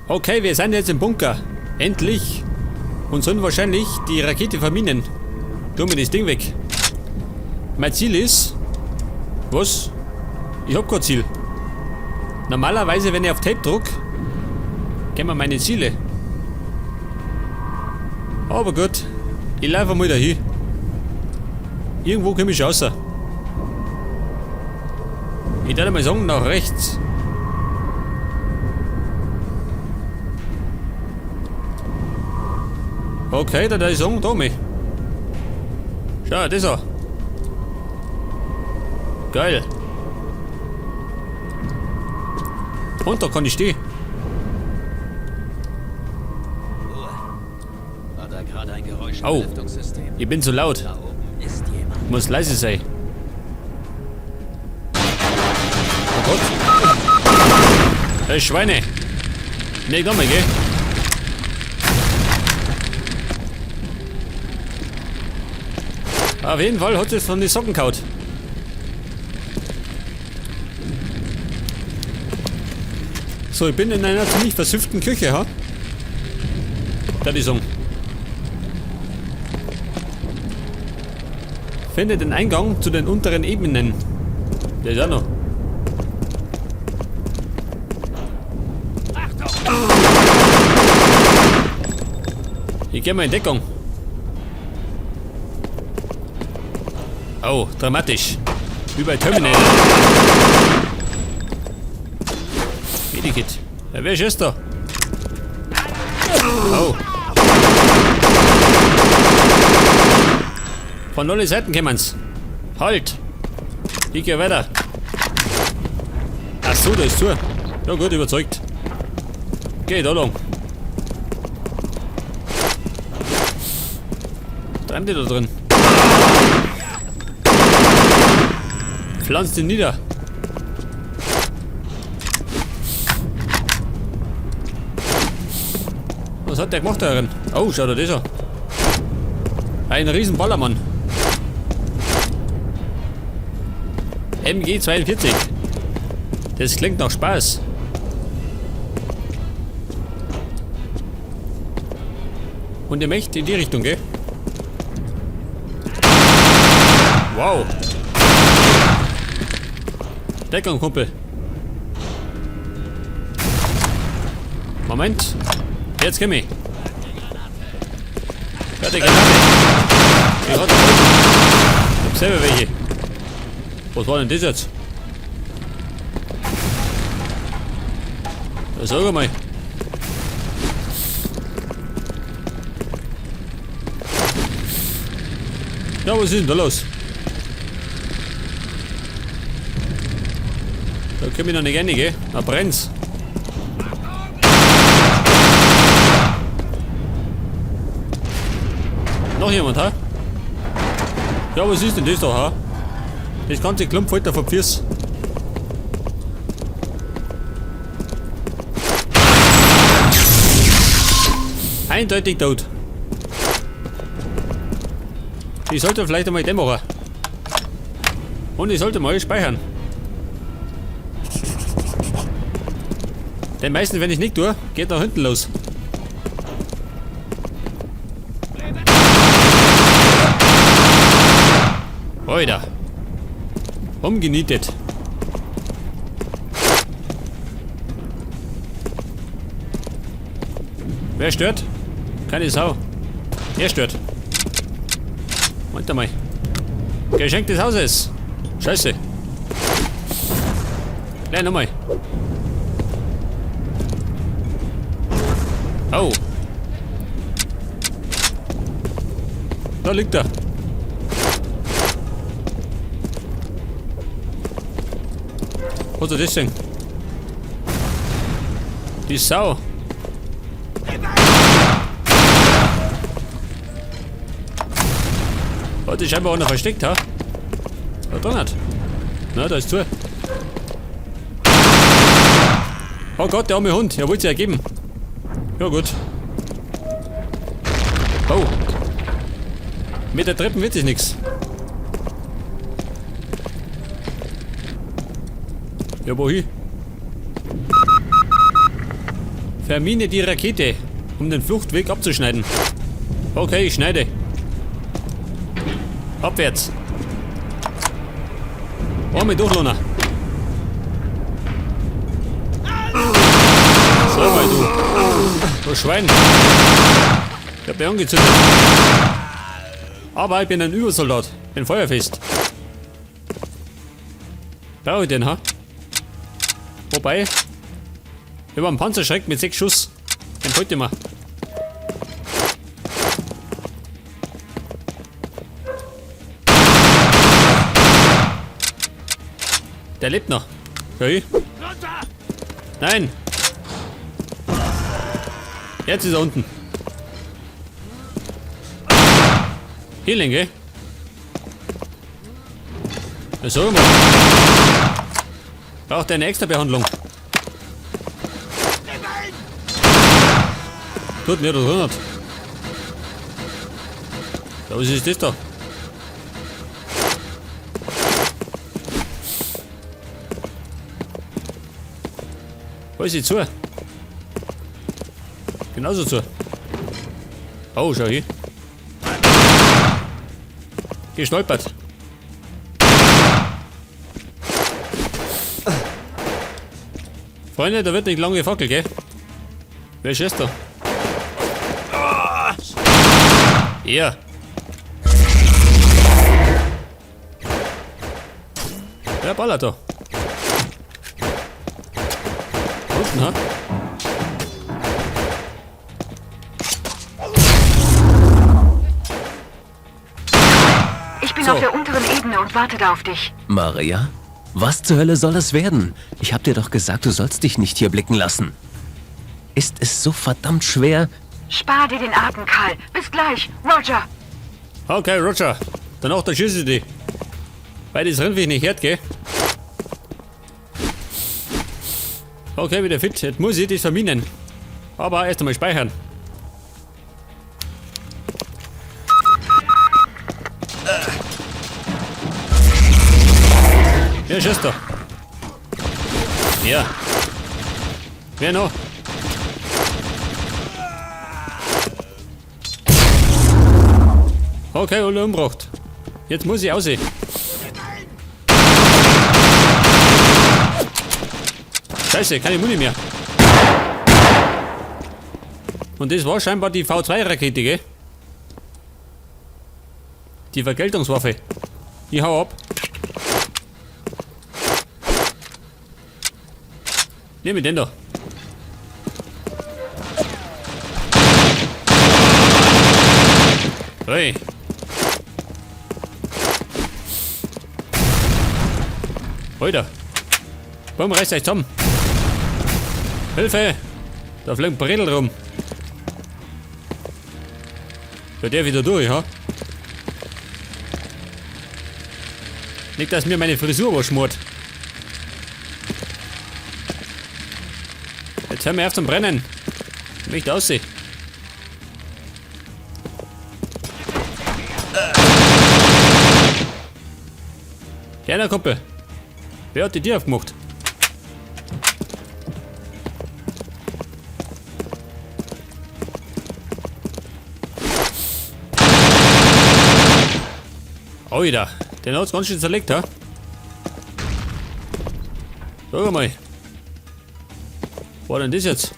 Okay, wir sind jetzt im Bunker. Endlich. Und sollen wahrscheinlich die Rakete verminen. Tu mir das Ding weg. Mein Ziel ist... Was? Ich hab kein Ziel. Normalerweise, wenn ich auf Tape druck, gehen wir meine Ziele. Aber gut, ich laufe mal dahin. Irgendwo komme ich raus. Ich würde mal sagen, nach rechts. Okay, dann würde ich sagen, da mal. Schau, das an. Geil. Und da kann ich stehen. Ruhe. War da gerade ein Geräusch im Au. Lüftungssystem? Ich bin zu laut. Da oben ist jemand. Muss leise sein. Oh Gott. Hey, Schweine. Nicht nochmal, gell? Auf jeden Fall hat es von den Socken gehauen. So, ich bin in einer ziemlich versüfften Küche, ha? Da die Song. Finde den Eingang zu den unteren Ebenen. Der ist auch noch. Ich geh mal in Deckung. Oh, dramatisch. Wie bei Terminator. Medikit. Ja, wer ist da? Oh. Von allen Seiten kommen's. Halt! Ich geh weiter. Ach so, da ist zu. Ja gut, überzeugt. Geh da lang. Treiben die da drin? Pflanzt ihn nieder. Was hat der gemacht da drin? Oh, schau dir das an. Ein riesen Ballermann. MG 42. Das klingt nach Spaß. Und ihr möchtet in die Richtung, gell? Wow. Deckung, Kumpel. Moment. Jetzt komm ich. Fertig, Granate. Ich hab selber welche. Was war denn das jetzt? Ja, sag einmal. Ja, was ist denn da los? Da komm ich noch nicht rein, gell? Da brennt's. Noch jemand, ha? Ja, was ist denn das da, ha? Das ganze Klump fällt da vom Füß. Eindeutig tot. Ich sollte vielleicht einmal den machen. Und ich sollte mal speichern. Denn meistens, wenn ich nicht tue, geht nach hinten los. Alter. Umgenietet. Wer stört? Keine Sau. Er stört. Warte mal. Geschenk des Hauses. Scheiße. Nein, nochmal. Oh. Da liegt er. Was ist das denn? Die Sau. Hat sich scheinbar auch noch versteckt, ha? Da drin hat. Na, da ist zu. Oh Gott, der arme Hund. Er wollte sich ergeben. Ja gut. Oh. Mit der Treppe wird sich nix. Ja, wohin? Vermine die Rakete, um den Fluchtweg abzuschneiden. Okay, ich schneide. Abwärts. Einmal durchlohnen. So mal du. Du Schwein. Ich hab mich angezündet. Aber ich bin ein Übersoldat. Bin feuerfest. Brauche ich den, ha? Wobei, ich hab einen Panzerschreck mit 6 Schuss. Den wollte ich mal. Der lebt noch. Okay. Nein! Jetzt ist er unten. Healing, gell? Ja, sag mal. Braucht er eine extra Behandlung? Tut mir das 100. Ja, was ist das da? Wo ist sie zu? Genauso zu. Oh, schau hier. Gestolpert. Freunde, da wird nicht lange gefackelt, gell? Wer schießt da? Ja. Wer ballert da? Unten, ha? Ich bin So. auf der unteren Ebene und warte da auf dich. Maria? Was zur Hölle soll das werden? Ich hab dir doch gesagt, du sollst dich nicht hier blicken lassen. Ist es so verdammt schwer? Spar dir den Atem, Karl. Bis gleich. Roger. Okay, Roger. Danach da schieße ich dich. Weil das Rindviech nicht hört, gell? Okay, wieder fit. Jetzt muss ich das verminen. Aber erst einmal speichern. Wer schießt da? Ja. Wer noch? Okay, alle umgebracht. Jetzt muss ich aussehen. Scheiße, keine Muni mehr. Und das war scheinbar die V2-Rakete, gell? Die Vergeltungswaffe. Ich hau ab. Nehm ich den da. Hey. Alter. Warum reißt euch zusammen? Hilfe! Da fliegen Bredel rum. Ja, der wieder durch, ha? Nicht, dass mir meine Frisur was schmort. Jetzt hör mir auf zum Brennen. Ich möchte aussehen. Kleiner Kumpel. Wer hat die Tür aufgemacht? Alter, den hat's ganz schön zerlegt, ha? Schau mal. Was war denn das jetzt?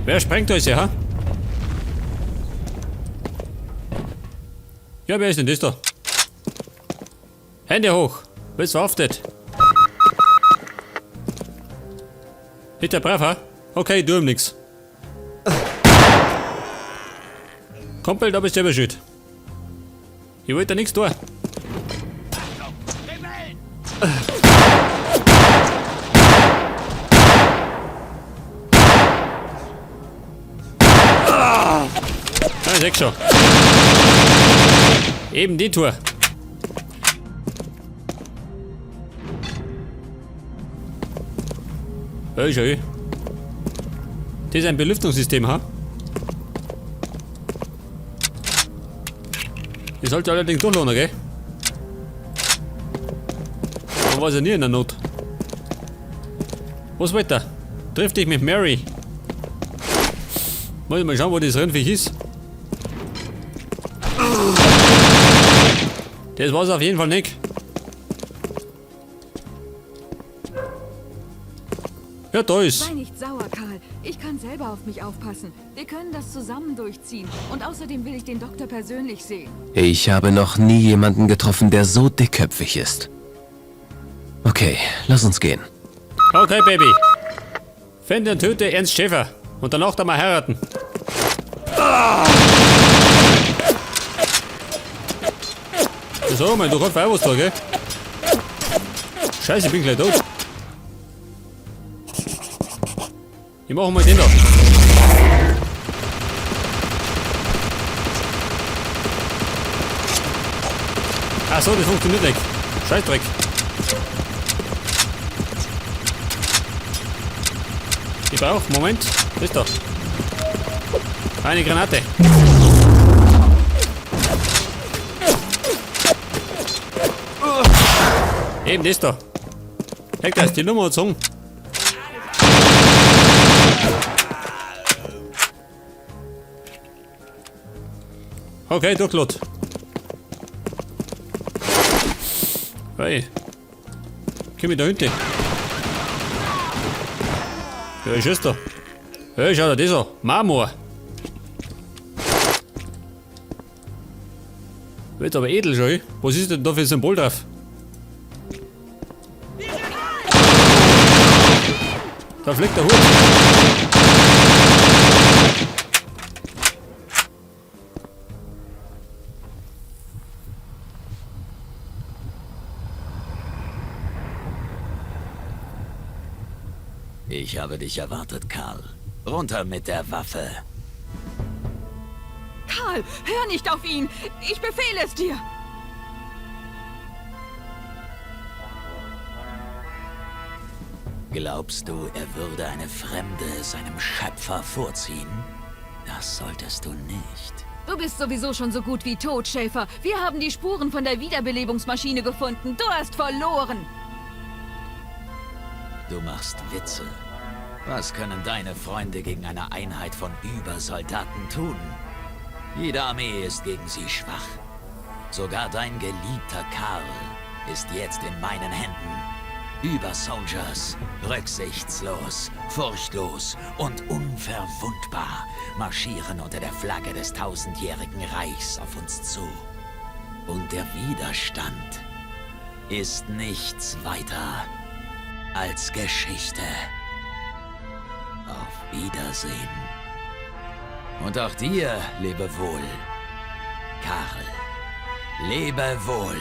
Wer sprengt das hier, ha? Ja, wer ist denn das da? Hände hoch! Bist verhaftet! Ist der brav, ha? Okay, tu ihm nix. Kumpel, da bist du selber schuld. Ich wollte da nix tun. Ja, ich seh schon. Eben die Tour. Ja, schön. Das ist ein Belüftungssystem, ha? Das sollte allerdings durchlohnen, gell? Man weiß ja nie in der Not. Was weiter? Triff dich mit Mary. Muss ich mal schauen, wo das Rindviech ist. Das war's auf jeden Fall nicht. Ja, da ist. Sei nicht sauer, Karl. Ich kann selber auf mich aufpassen. Wir können das zusammen durchziehen. Und außerdem will ich den Doktor persönlich sehen. Ich habe noch nie jemanden getroffen, der so dickköpfig ist. Okay, lass uns gehen. Okay, Baby. Finde und töte Ernst Schäfer. Und danach dann mal heiraten. So, mein, du kannst auch was da, gell? Scheiße, ich bin gleich tot. Ich mach mal den da. Ach so, das funktioniert nicht. Scheißdreck. Ich brauch, Moment, das da. Eine Granate. Eben das da. Hector, die Nummer gezogen. Okay, durchgelot. Hey. Komm ich da hinten? Ja, ist es da. Hey, schau dir das an. Marmor. Wird aber edel schon. Was ist denn da für ein Symbol drauf? Da fliegt der Hut. Ich habe dich erwartet, Karl. Runter mit der Waffe. Karl, hör nicht auf ihn! Ich befehle es dir! Glaubst du, er würde eine Fremde seinem Schöpfer vorziehen? Das solltest du nicht. Du bist sowieso schon so gut wie tot, Schäfer. Wir haben die Spuren von der Wiederbelebungsmaschine gefunden. Du hast verloren. Du machst Witze. Was können deine Freunde gegen eine Einheit von Übersoldaten tun? Jede Armee ist gegen sie schwach. Sogar dein geliebter Karl ist jetzt in meinen Händen. Übersoldiers, rücksichtslos, furchtlos und unverwundbar marschieren unter der Flagge des tausendjährigen Reichs auf uns zu. Und der Widerstand ist nichts weiter als Geschichte. Auf Wiedersehen. Und auch dir lebe wohl, Karl. Lebe wohl.